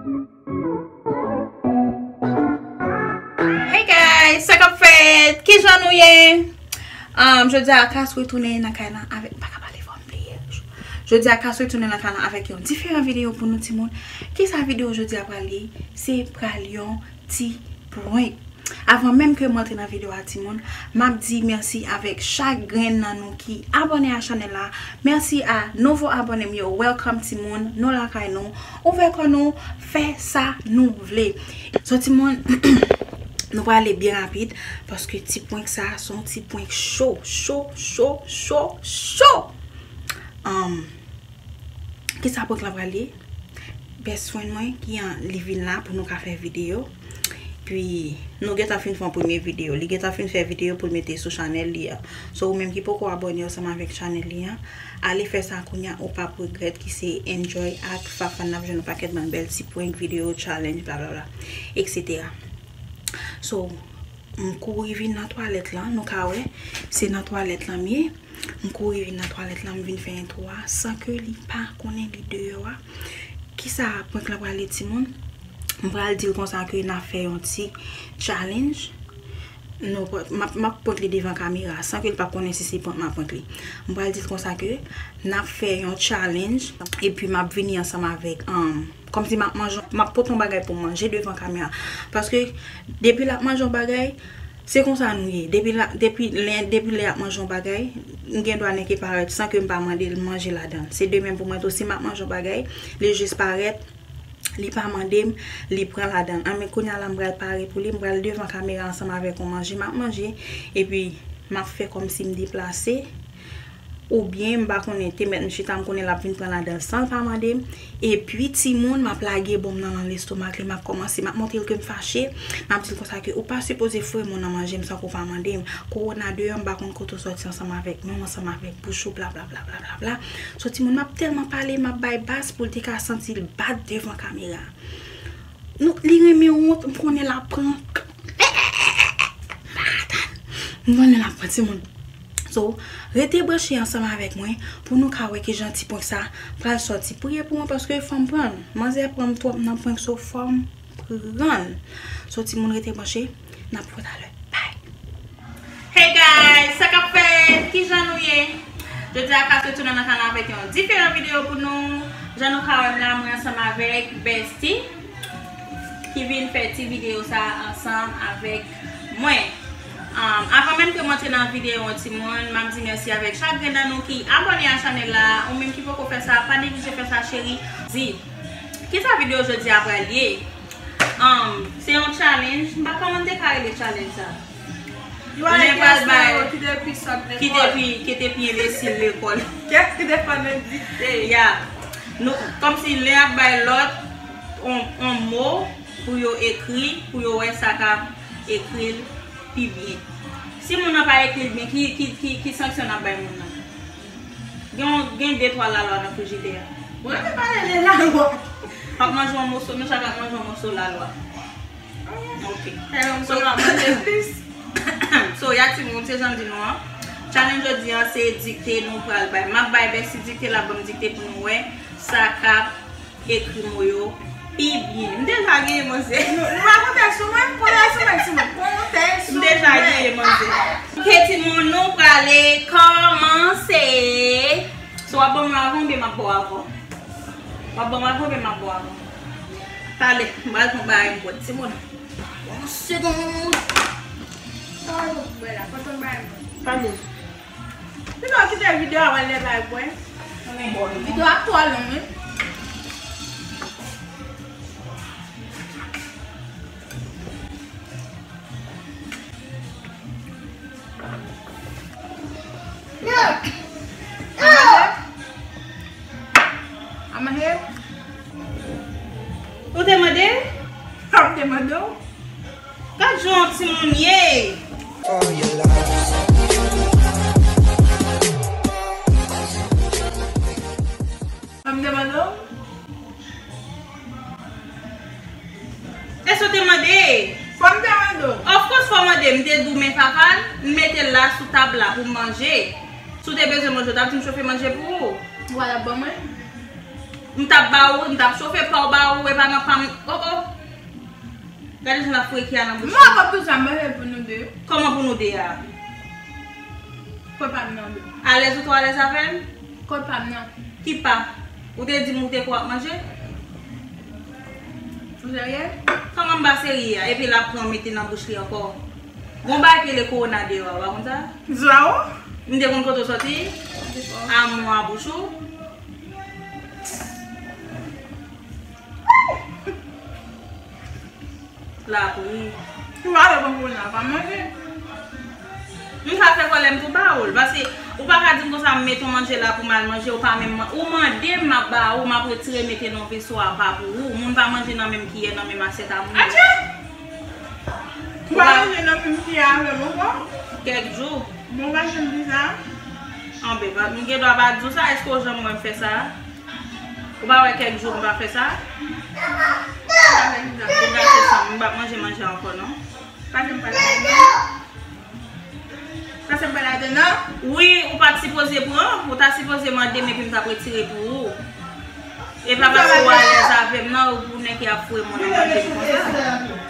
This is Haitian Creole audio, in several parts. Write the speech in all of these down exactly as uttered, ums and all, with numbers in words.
Hey guys, sa k ap fèt? Kijan nou ye? Um, jodi a Kas retounen nan kay lan avèk, m pa ka pale fò, m bliye. Jodi a Kas retounen nan kay lan avèk yon diferan videyo pou nou timoun. Kisa videyo jodi a pral ye? Se pral yon ti prank. Avan menm ke m antre nan videyo a timoun, m ap di mèsi avèk chak grenn nan nou ki abòne a chanèl la. Mèsi a nouvo abòne m yo. Welcome timoun, nou lakay nou. Ouvè kò nou, fè sa nou vle. So timoun, nou prale byen rapid paske ti prank sa se yon ti prank cho, cho, cho, cho, cho. Um, Kisa prank lan pral ye? Best friend mwen ki an, li vin la pou nou ka fè videyo. Pi nou gentan fin fè yon premye videyo. Li gentan fin fè videyo pou l mete sou chanèl li a. So ou menm ki poko abòne ansanm avèk chanèl li a, ale fè sa kounye a, ou p ap regrèt, ki se Enjoy ak Fafan. N ap jwenn yon pakèt bann bèl ti prank, videyo, challenge, blablabla, et cetera. So, m kouri vin nan twalèt lan, nou ka wè, se nan twalèt lan m ye. M kouri vin nan twalèt lan, m vin fè entwo a, san ke li pa konnen li deyò a. Kisa prank lan pral ye, timoun? M pral di l konsa ke n ap fè yon ti challenge. Nou, m ap, m ap prank li devan kamera, san ke l p ap konnen si se prank m ap prank li. M pral di l konsa ke n ap fè yon challenge, epi m ap vini ansanm avèk, um, kòmsi m ap manje, m ap pote yon bagay pou m manje devan kamera. Paske depi l ap manje yon bagay, se konsa nou ye. Depi la, depi lè, depi lè y ap manje yon bagay, m gen dwa nèke parèt san ke m pa mande l manje ladan l. Se de menm pou mwen tou, si m ap manje yon bagay, li jis parèt, li pa mande m, li pran ladan l. Anben, kounye a la, m pral pare pou li, m pral devan kamera ansanm avèk yon manje, m ap manje, epi m ap fè kòmsi m deplase. Oubyen, m pa konnen, te mèt m chita, m konnen l ap vin pran ladan l san l pa mande m. Epi, timoun, m ap lage bonm nan nan lestomak li, m ap kòmanse, m ap montre l ke m fache, m ap di l konsa ke ou pa sipoze foure men w nan manje m san ke w pa mande m. Kowona deyò, m pa konn kote w sòti ansanm avèk men w, ansanm avèk bouch ou, blablabla, blablabla. So, timoun, m ap tèlman pale, m ap bay bas pou l te ka santi l bat devan kamera. Nou, li renmen wont, m konnen l ap pran. M konnen l ap pran, timoun. So, rete branche ansanm avèk mwen pou nou ka wè kijan ti prank sa pral sòti. Priye pou mwen paske fò m pran l. Manzè pran m twòp nan prank, so fò m pran l. So, timoun, rete branche. N ap wè talè. Bye. Hey guys, sa k ap fèt? Kijan nou ye? Jodi a Kas retounen nan kanal avèk yon diferan videyo pou nou. Jan nou ka wè m la, mwen ansanm avèk Bestie ki vin fè ti videyo sa ansanm avèk mwen. Um, avan menm ke m antre nan videyo an, timoun, m ap di mèsi avèk chak grenn nan nou ki abòne a chanèl la. Ou menm ki poko fè sa, pa neglije fè sa, cheri. Di, kisa videyo jodi a pral ye? Um, se yon challenge. M pa konn kòman m te ka rele challenge sa. Yo, lè pral bay ki te pi sòt ki te lekòl, pi, ki te pi enbesil lekòl. Kèk ki te konn dikte. Ya. Nou, kòmsi lè y ap bay lòt on, on mo pou yo ekri, pou yo wè sa k ap ekri l pi byen. Si moun nan pa ekri l byen, ki, ki, ki, ki sanksyon n ap bay moun nan? Gen, gen de twa lalwa nan frijidè a. Mwen te pale de lalwa. W ap manje yon moso, nou chak ap manje yon moso lalwa. Ok. Fè yon so, moun ap manje plis. So, ya timoun, se jan m di nou an. Challenge jodi an, se dikte nou pral bay. M ap bay Bestie dikte, l ap ban m dikte pou nou wè sa k ap ekri mo yo pi byen. M deja genyen manzè. Nou, nou pa konte sou mwen, konte sou mwen, sou mwen. Konte sou mwen. M deja genyen manzè. Ok, timoun, nou prale kòmanse. So, w ap ban mwen avan oubyen m ap ba w avan? W ap ban mwen avan oubyen m ap ba w avan? Talè, m pral pran bagay m bwè, timoun. Yon segonn. Sa w ap bwè la? Pote yon bagay mwen. Talè. Pito w kite videyo a, w al lè bay bwè. Videyo a twò long, wi. A manje? Ou te mande? Sa m te mande w? Gad jan yon timoun ye! Sa m te mande w? Èske w te mande? Fò m te mande w. Of course fò w mande. M te di w men papa l, m mete l la sou tab la pou m manje. Si w te bezwen manje, w t ap di m chofe manje pou ou. Ou pa t ap ban mwen? M t ap ba ou, m t ap chofe pa w ba ou, e pa nan pa m. Oh, oh. Gade jan l ap freki a nan bouch li. Mwen pa bezwen manje pou nou de. Kòman pou nou de a? Kot pa m nan de. Alèz ou twò alèz avè m? Kot pa m nan. Ki pa? Ou te di m ou te ko ap manje? Ou serye? Kòman m pa serye a? Epi l ap pran mete nan bouch li ankò. Gon bagay ki rele kowona deyò a, ou pa konn sa? Zwa ou? M te konn kote w soti? Amon a bouch ou? Lapri. Ou pa wè bon pou la pa manje. M ka fè kòlè m tou ba ou l. Paske ou pa ka di m konsa m mete yon manje la pou m al manje, ou pa menm man-, ou mande m, m ap ba ou, m ap retire mete nan veso a pa pou ou. Moun pa manje nan menm kiyè, nan menm asyèt a moun. Atchè! Ou pa manje nan menm kiyè avè m ankò? Kèk jou. Bon, ou pa janm di sa? Anben, m gen dwa pa di w sa, èske w janm wè m fè sa? Ou pa wè kèk jou m pa fè sa? Ou gate san m, m p ap manje manje a ankò non. Pase m pa ladan non. Pase m pa ladan non. Wi, ou pa t sipoze pran, ou ta sipoze mande m epi m t ap retire pou ou. E pa paske w alèz avè m nan, ou nèk ap foure mwen nan manje m konsa.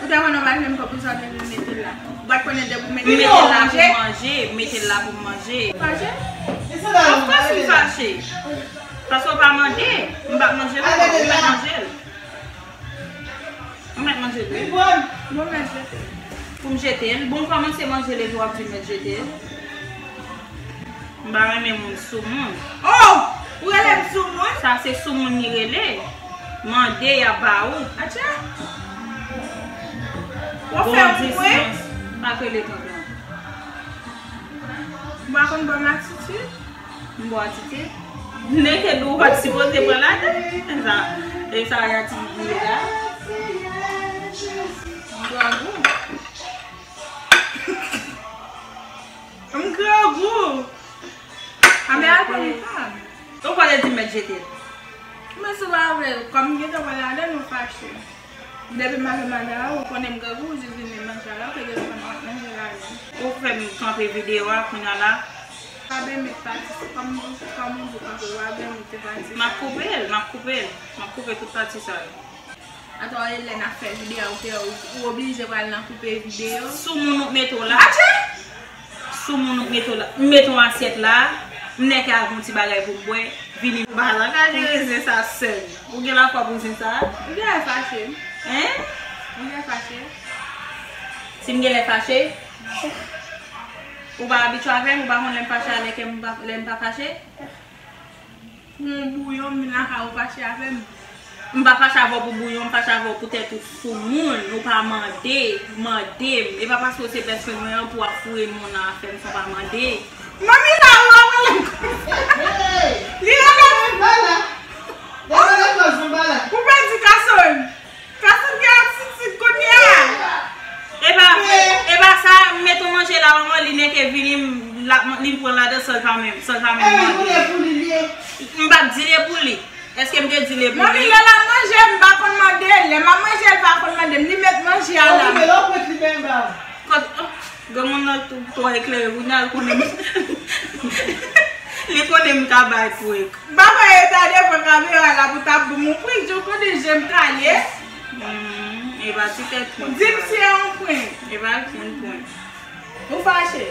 Ou te konnen w pa t menm kòb pou sa w te vin mete l la. Ou pa t konnen depi w mete l la pou manje. M mete l la pou m manje, m mete l la pou m manje. Fache? Of course m fache. Paske w pa mande, m p ap manje l ankò, ou mèt manje l. Ou mèt manje l wi. Bon, mèt jete l. Pou m jete l? Bon, ou kòmanse manje l epi w ap di m mèt jete l. M pa renmen moun soumoun. Oh! Ou rele m soumoun? Sa se soumoun li rele. Mande, y ap ba ou. Atchè! Ou fè yon pwen? Pa t rele tonton. Ou pa konn bon atitid? M bon atitid? Nèg di ou pa t sipoze pran ladan. E sa, e sa atitid li ye la. M grangou. M grangou. Anben al pran li pa m. Ou pa t di m mèt jete l. Men si w pa vle, kòm m gentan pran ladan, nou fache. Depi m ale manda a, ou konnen m grangou, ou jis vin manje a la, ou te gentan konnen m ap manje ladan. Ou fè m kanpe videyo a, kounye a la. Pa byen met pati, kòm, kòm ou di kanpe, w a byen mete pati. M ap koupe l, m ap koupe l. M ap koupe tout pati sa yo. Atò, e lè n ap fè videyo a, ou te, ou, ou oblije pral nan koupe videyo. Sou moun ou mete w la. Atchè! Sou moun ou mete w la. M mete yon asyèt la. M nèk al gon ti bagay pou m bwè. Vini. Balan ka jere zen sa sèl. Ou gen lafwa pou zen sa? Ou genlè fache. Hein? Ou genlè fache. Si m genlè fache? Ou pa abitye avè m, ou pa konn lè m fache avèk m, lè m pa fache? Pou yon bouyon, m vin lakay ou fache avè m. M pa fache avè w pou bouyon, m fache avè w poutèt ou soumoun, ou pa mande, mande m. E pa paske w se best friend mwen an pou w ap foure moun nan afè m san w pa mande. Manmi la ou ap rele m konsa. Li rele m. Ou pèdi Kason. Kason gen atitid kounye a. E pa, e pa sa, m met yon manje la, manman li nèke vini, m, la, li pran ladan san l pa menm, san l pa menm mande. M pa t di l e pou li. Èske m te di l e pou li? Manmi, lè l ap manje, m pa konn mande l. Lè m ap manje, l pa konn mande m. Li met manje a la. Kot, oh, granmoun nan tou, twò eklere, kounye a l konnen m. Li konnen m ka bay prank. Baba e ta devan kamera la pou ta ban m yon prank, jan w konnen je m kale. Hmm, e pa ti tèt prank. Di m si e yon prank. E pa yon prank. Ou fache?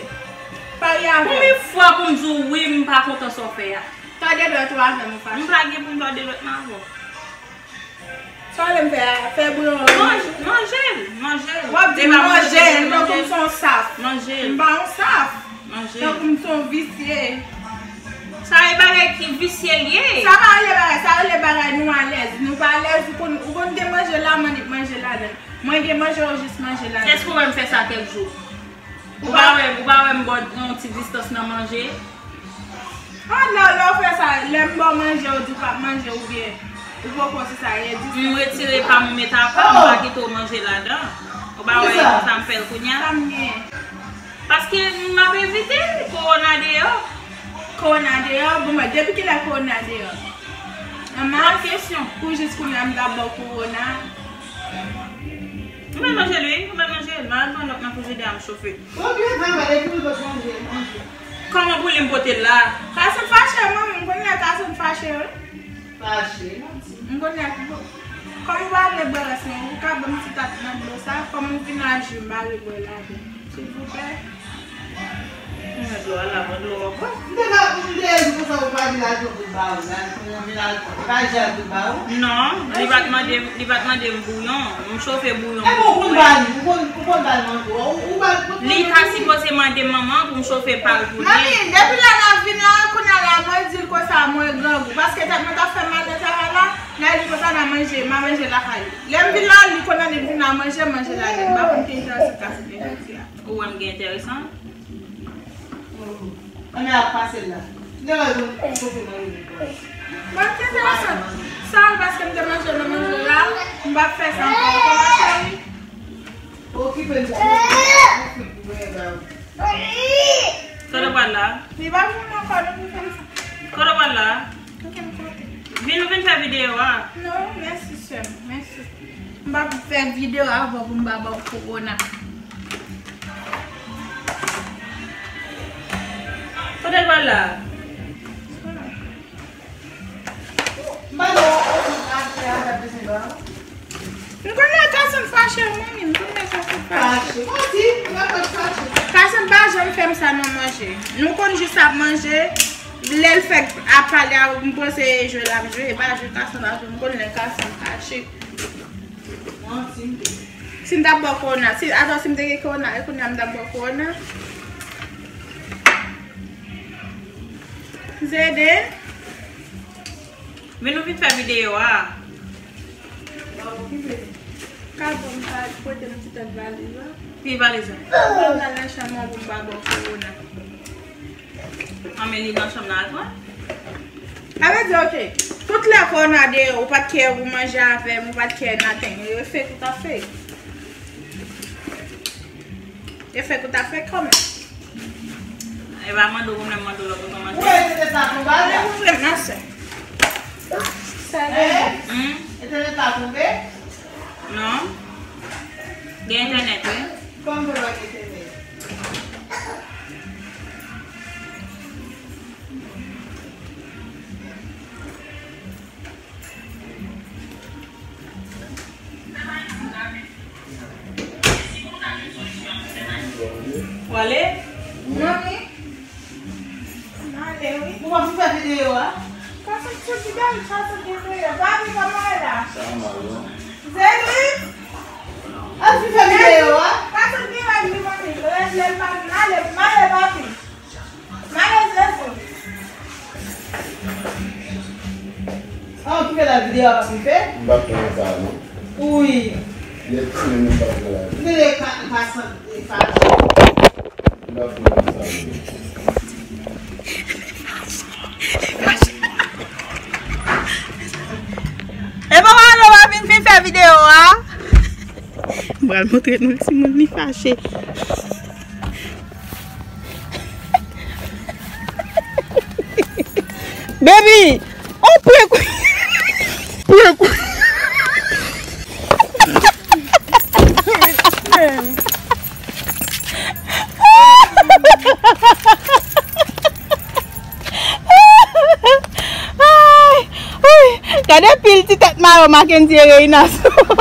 Parye avè m. Konbyen fwa pou m di w wi, m pa kontan sa w fè a? Tòde dwèt ou avè m, ou fache? M pa gen pou m tòde dwèt mwen avè w. Sa w vle m fè a? Fè bouyon an? Manje, manje l, manje l. W ap di m manje l, tankou m se yon saf. Manje l. M pa yon saf. Manje l. Tankou m se yon visye. Sa e bagay ki visye l ye. Sa pa rele bagay, sa rele bagay nou alèz. Nou pa alèz, ou konn, ou konn gen manje la, m annik manje ladan l. Mwen gen manje, ou jis manje ladan l. Èske w wè m fè sa kèk jou? Ou pa wè, ou pa wè m ba w yon ti distans nan manje? Ah, lè, lè w fè sa, lè m ba w manje, ou di w p ap manje, oubyen ou poko wè si sa ye, di sa. M retire pa m, m met apa, m pa kite w manje ladan. Ou pa wè sa m fè l kounye a? Sa m gen. Paske m ap evite l, kowona deyò. Kowona deyò? Bon, mwen, depi kilè kowona deyò? An mas? Lòt kesyon. Pou jis kounye a m t ap ba w kowona. Ou mèt manje l wi, ou mèt manje l. M al pran lòt nan frijidè a, m chofe. Ou byen travay, epi ou pot manje, manje. Kòman pou li m pote l la? Kason fache, manmi, m konn lè Kason fache, wi. Fache, manti. M konnen, kòm ou pa vle bwè rès lan, ou ka ban m ti tap nan dlo sa, kòm ou vin aji, m pa vle bwè ladan. Silvouplè. Mwen dlo a la, mwen dlo w ap bwè. M te ka, m te di konsa ou pa di lajan pou ba ou la, pou mwen vin al, e pa Jal ki ba ou? Non, li pa t mande m, li pa t mande m bouyon. M chofe bouyon. Epi ou konn ba li, ou konn, ou konn ba l manje, ou, ou ba l. Li ka sipoze mande m manman pou m chofe pa l pou li. Manmi, depi lè l ap vin la, kounye a la, mwen di l konsa, mwen grangou. Paske tèt mwen t ap fè m mal nan travay la, lè l di konsa, n a manje, m a manje lakay li. Lè m vin la, li konnen li vin la manje, manje la, m pa konn ki enteresan k ap fè jodi a. Ou wè m gen enteresan? Ann ap pase l la. Lè w al konn chofe manje pou ou. Mwen te enteresan. Sa al paske m te manje nan manje la, m p ap fè sa ankò. Oke, ma chérie. Okipe l. Kote w pral la? Li pa vin ankò, nou pou fè sa. Kote w pral la? Oke, m kote. Vin, nou vin fè videyo a. Non, mèsi, sè m. Mèsi. M p ap fè videyo avan pou m pa ba w kowona. Kote l pral la? M pa gen yon okenn achte a, dapre se ba. M konnen Kason fache, manmi, m konnen Kason fache. Fache. Manti, m pa konn fache. Kason pa janm fè m sa nan manje. Nou konn jis ap manje. Lè l fèk ap pale a, m panse e jwe l ap jwe, e pa jwe Kason ap jwe, m konn lè Kason fache. Manti m te. Si m t ap ba w kowona, si, atò, si m te gen kowona, e kounye a m t ap ba w kowona. Zede. Men nou vin fè videyo a. Ka bon, ka pote m ti tèt valiz la. Ki valiz la? Mwen pral nan chanm mwen pou m pa ba w kowona. An, men li nan chanm nan ak mwen. Sa vle di, oke, tout lè kowona deyò, ou pa t kè ou manje avè m, ou pa t kè nothing. E fake ou t ap fake. E fake ou t ap fake kòmè. E pa mande w, ou menm mande w lòt ou konn manje. Ou wè, se te sa tonbe la. Ou vle m nan sè. Sa vle di. Hmm? E te le ta tonbe? Non. Gen entènèt, wi. Kòman pa gen entènèt? W ale? Manmi? M ale, wi. Ou pa fin fè videyo a? Kason soti dèyè, Kason gen dèyè. Papi, kòman w ye la? Sa mal, non? Zeli? Al fin fè videyo a? Kason gen règ li, manmi. Règ li, l pa vin. Ale, m ale, papi. M ale, Zeli. Ah, ou kite la videyo a pa fin fè? M pa fè sa, non. Wi. Lè ti menm m pa fè la. M te le ka, ka san, e fache. M pa fè sa, non. E papa, nou pa vin fin fè videyo a. M pral montre nou timoun li fache. Baby, on prank. Prank. Ay, ay. Gade pil ti tèt mayo Mackenzie Reina. Ou, ou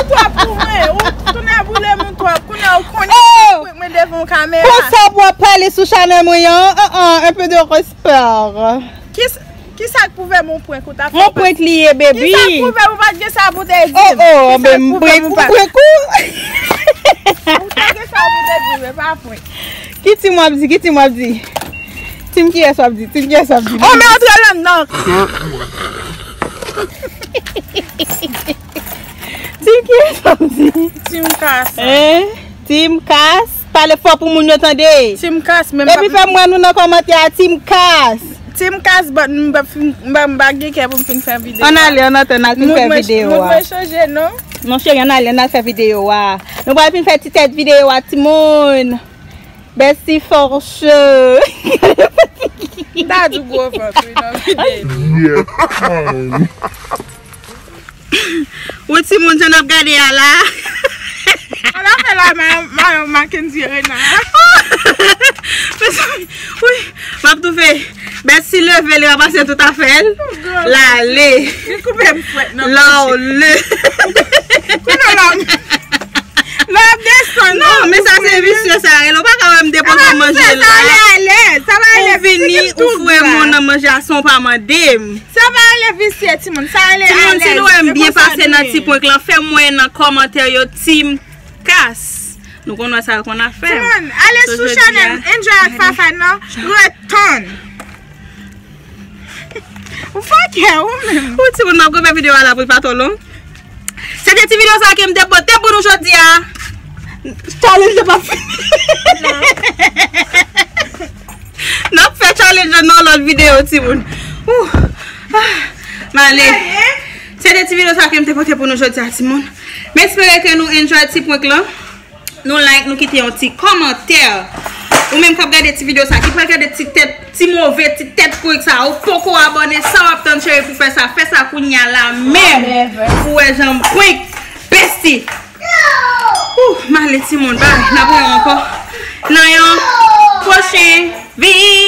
twò pou mwen, ou tounen boule moun twòp. Kounye a ou konnen mwen devan yon kamera. Konsa w ap pale sou chanèl mwen an, an, an, un peu de respect. Kis-, kisa k pou fè m yon prank ou ta fè? Yon prank li ye, baby. Kisa k pou fè m, ou pa t gen sa pou te di m? Oh, oh, kisa k pou fè m, yon prank ou? Ou pa t gen sa pou te di m, e pa prank. Ki team w ap di? Ki team w ap di? Team kiyès w ap di? Team kiyès w ap di? Oh, men antre la nan. Team kiyès w ap di? Team Kas. Hein? Team Kas. Pale fò pou moun yo tande. Team Kas, men epi fè m wè nou nan kòmantè a, Team Kas. Team Kas, but m pa fin, m pa, m pa gen kè pou m fin fè videyo a. Ann ale, ann antann, al fin fè videyo a. Moun mwen chanje, non? Non, cheri, ann ale, ann al fè videyo a. Nou pral fin fè ti tèt videyo a, timoun. Bèsi fòchè. M ta di gwo vant, wi, nan videyo. Yeah, man. Ou timoun, jan n ap gade a la. Ala Fè la, mayo, mayo Mackenzie Renard. Mezanmi, wi, m ap toufe. Bèt si leve, li ranmase tout afè l. L ale. Li koupe m fwèt nan. L ale. Kounye a la, l ap desann. Non, men sa se visye sa rele. Ou pa ka wè m depoze manje la. Sa va ale alèz. Sa va ale. Ou vini, ou foure men w nan manje a san w pa mande m. Sa va ale visye, timoun. Sa ale alèz. Timoun, si nou wè m byen pase nan ti prank lan, fè m wè nan kòmantè yo, Team Kas. Nou konn wè sa l konn ap fè. Timoun, ale sou chanèl Enjoy ak Fafay nan. Retann. Ou fòkè, ou menm. Ou timoun, m ap goute videyo a la pou l pa twò long. Se te ti videyo sa ke m te pote pou nou jodi a. Challenge la p ap fini. N ap fè challenge la nan lòt videyo, timoun. Ouh. Ah, m ale. Se te ti videyo sa ke m te pote pou nou jodi a, timoun. M espere ke nou enjoy ti prank lan. Nou like, nou kite yon ti kòmantè. Ou menm k ap gade ti videyo sa, ki pral gade ti tèt, ti move, ti tèt kout sa, ou poko abòne, sa w ap tann cheri pou fè sa, fè sa kounye a la menm. Pou wè jan m prank besti. Ouh, m ale timoun, bay, n ap wè ankò nan yon pwochen videyo.